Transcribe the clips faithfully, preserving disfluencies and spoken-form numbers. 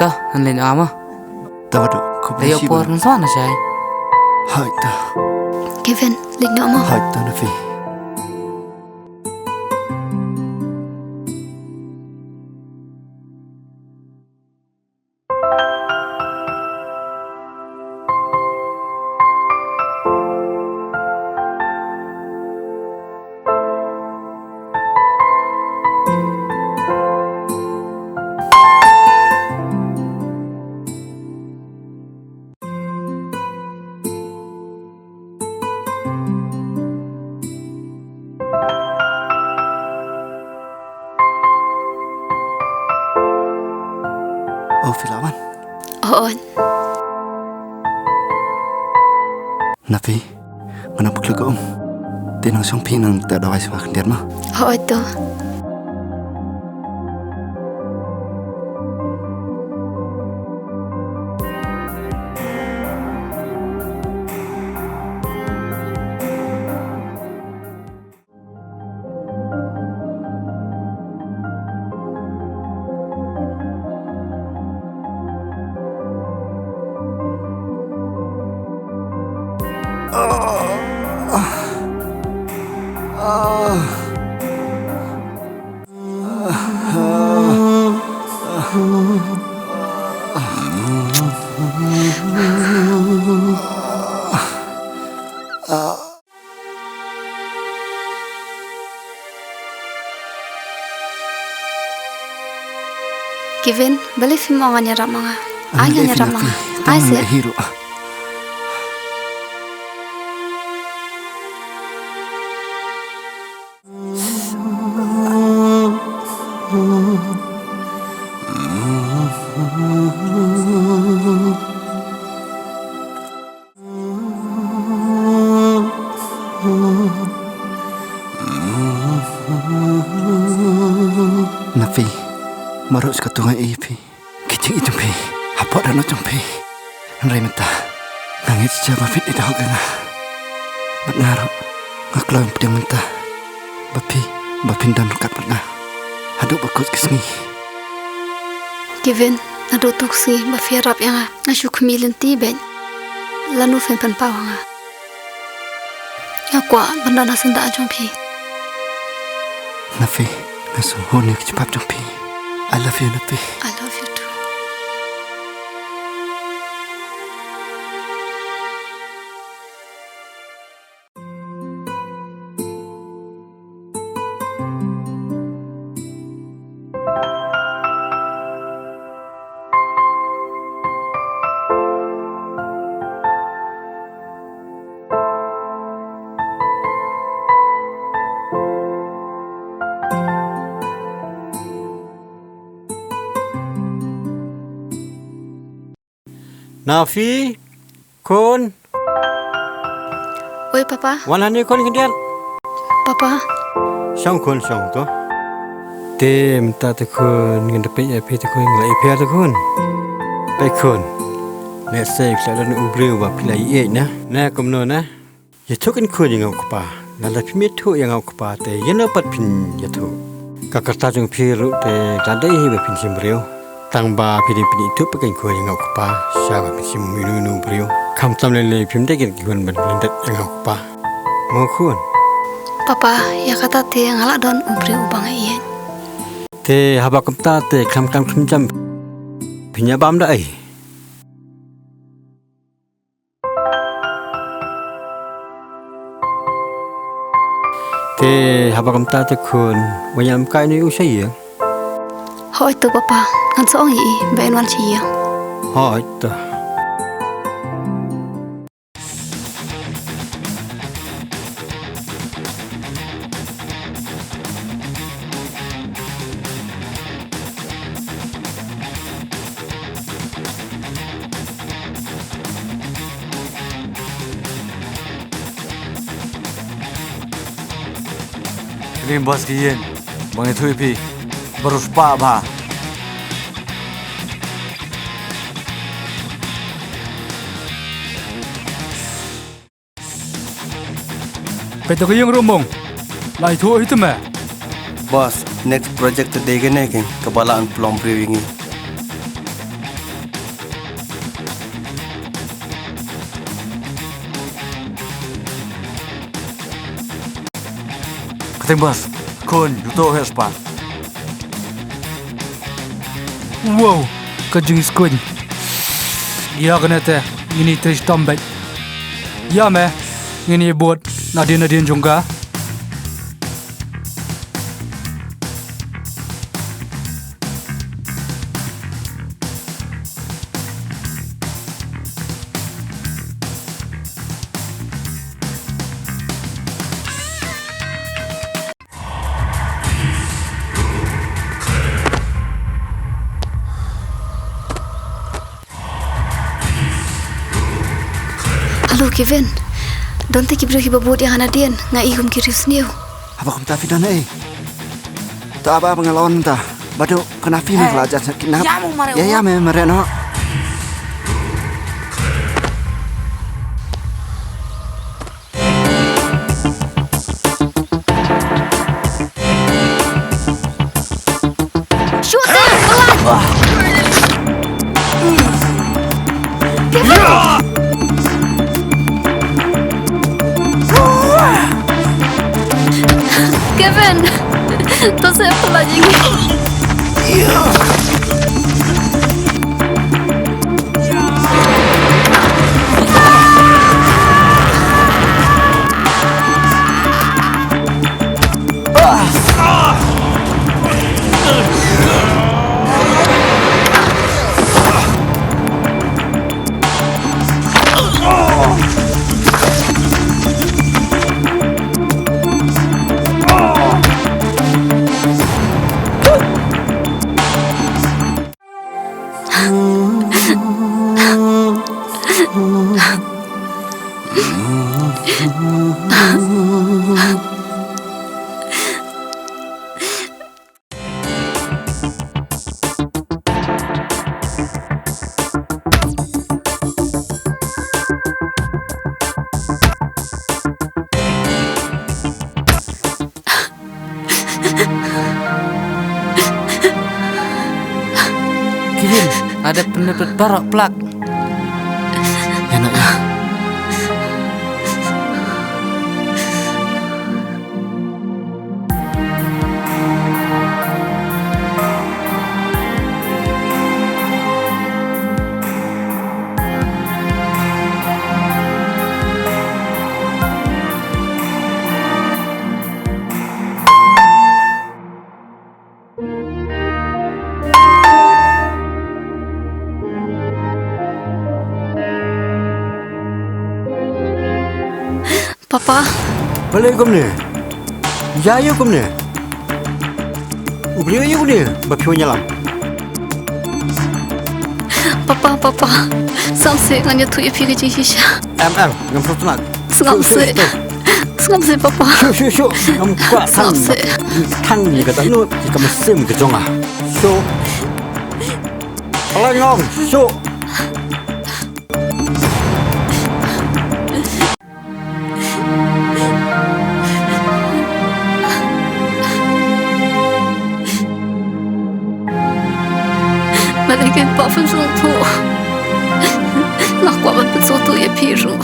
To, ngan leit noh mo. To, Badu, khublei shibun. Te ïoh por ngan sa wan shai. Hooid, to. Kevin, leit noh mo. Hooid, to, Nafi. O phi la wan? Hooid. Nafi, ngan ym pyrkhat ka um. Te nang shong phi nangta da wai sma khyndiat mo. Hooid to. Kevin, balei phim ong ngan ïarap ma nga? Ai ngan ïarap ma nga. Ai se. Nafi, mano sha katto nga ïohi ïa phi. Ki jingïeit jong phi hapoh dohnud jong phi. Hynrei mynta nga ngeit shisha ba phin ïeit hok ïa nga. Bad nga ruh nga kloi pdiang mynta ba phi, ba phin don ryngkat bad nga haduh ba kut ka sngi. Kevin, naduh tu ka sngi ba phi ïarap ïa nga, nga shu khmih lynti beit lano phin pynpaw ha nga. Nga kwah ban don ha syndah jong phi. Nafi, nga sngewhun ïa ka jingpap jong phi. I love you, Nafi. I love you too. Nafi, khun. Oi, Papa. Wan hangne khun khyndiat. Papa. Shong khun, shong to. Te mynta te khun, ngan da peit ïa phi te khun, ngi la ïa phi te khun. Peit khun. Lehse phi la don u briew ba phi la ïeit na. Na kumno na? Ïathuh kein khun ïa nga u kpa. Lada phim ïathuh ïa nga u kpa te ïa no pat phin ïathuh. Ka rta jong phi ruh te ka dei hi ba phin shim briew. Tang ba phi dei phin ïathuh pat kein khun ïa nga u kpa sha ba phin shim uno uno u briew. Khamtam lei lei phim dei kein khun ban lyndet ïa nga u kpa. Mo khun. Papa, ïa kata te nga lah don u briew uba nga ïeit. Te haba kumta te kham kham kham jam phin ïa bam da ei. Te haba kumta te khun, wat ïa ym kai noh ïa u sha ïing. Hooid to Papa, ngan sa ong ïa i ba in wan sha ïing. Hooid to. Kane boss ka ïing ba nga ïathuh ïa phi. Baroh spah bha. Kaei to ka ïing ruh mong. La ïathuh hi te me. Boss, next project te dei kane kein kaba lah ban pynlong briew ïa ngi. Bas, khun, uto hespa. Wow, ka jingïaskuin. Ïa kane te, ngin ïa trei shitom bad. Ïa me, ngin ïa bud, nadien nadien jong ka. Hello, Kevin. Don te ki briew kiba bud ïa nga nadien, nga i kum ki riewsniew. Haba kumta phi don ei. Ta ba ba nga la wan ta. Bad u kane phi na la jan sa kidnap. Ïa mo mare. Ïa, ïa mo mare noh. Shoot them! Kevin! Kevin! To se pala jing. Kevin, ada penutup barak plak. Ya nak ya. Papa. Balei kumne? Ïa ïa kumne? U briew ïa kumne? Ba phi wan ïalam. Papa, papa. Sam se ngan ïathuh ïa phi ka jingshisha. Em em, ngam sngewtynnat. Sngap seh. Sngap seh, papa. Shu shu shu. Ngam kwah. Sngap seh. Tang ni kata nu, ika mynsiem ka jong nga. Shu. Ala ngong, shu. Balei kein papa phim sngewthuh? Nga kwah ban pynsngewthuh ïa phi ruh.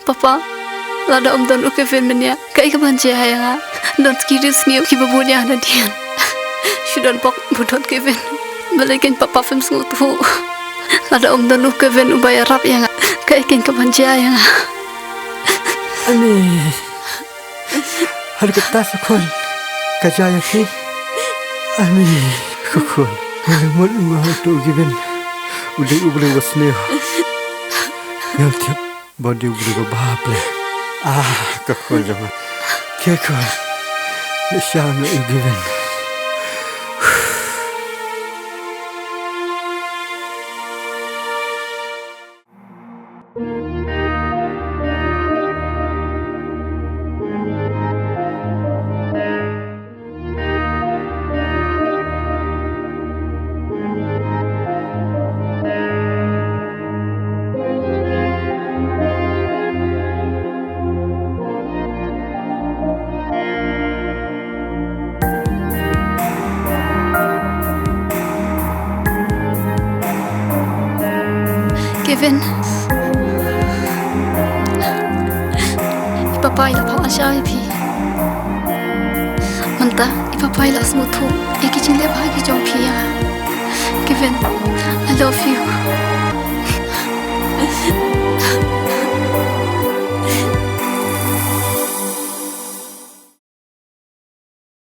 Papa, lada ym don u Kevin mynne, kaei kaban jia ïa nga? Don ki riewsniew kiba bud ïa nga nadien. Shu don bok ba don Kevin. Balei kein papa phim sngewthuh? Lada ym don u Kevin uba ïarap ïa nga, kaei kein kaban jia ïa nga? Ani. Hal kata sa khun ka jia ïa phi. Ani. Ka khun. Mut mut u Kevin u dei u briew uba sniew. Ngam tip ba u dei u briew uba bha phi. Ah, ka khun jong nga. Ka khun. Lehse nga u Kevin. Kevin, i papa i la phah ansha ïa phi. Mynta i papa i la sngewthuh ïa ki jingleh bha ki jong phi ïa nga. Kevin, I love you.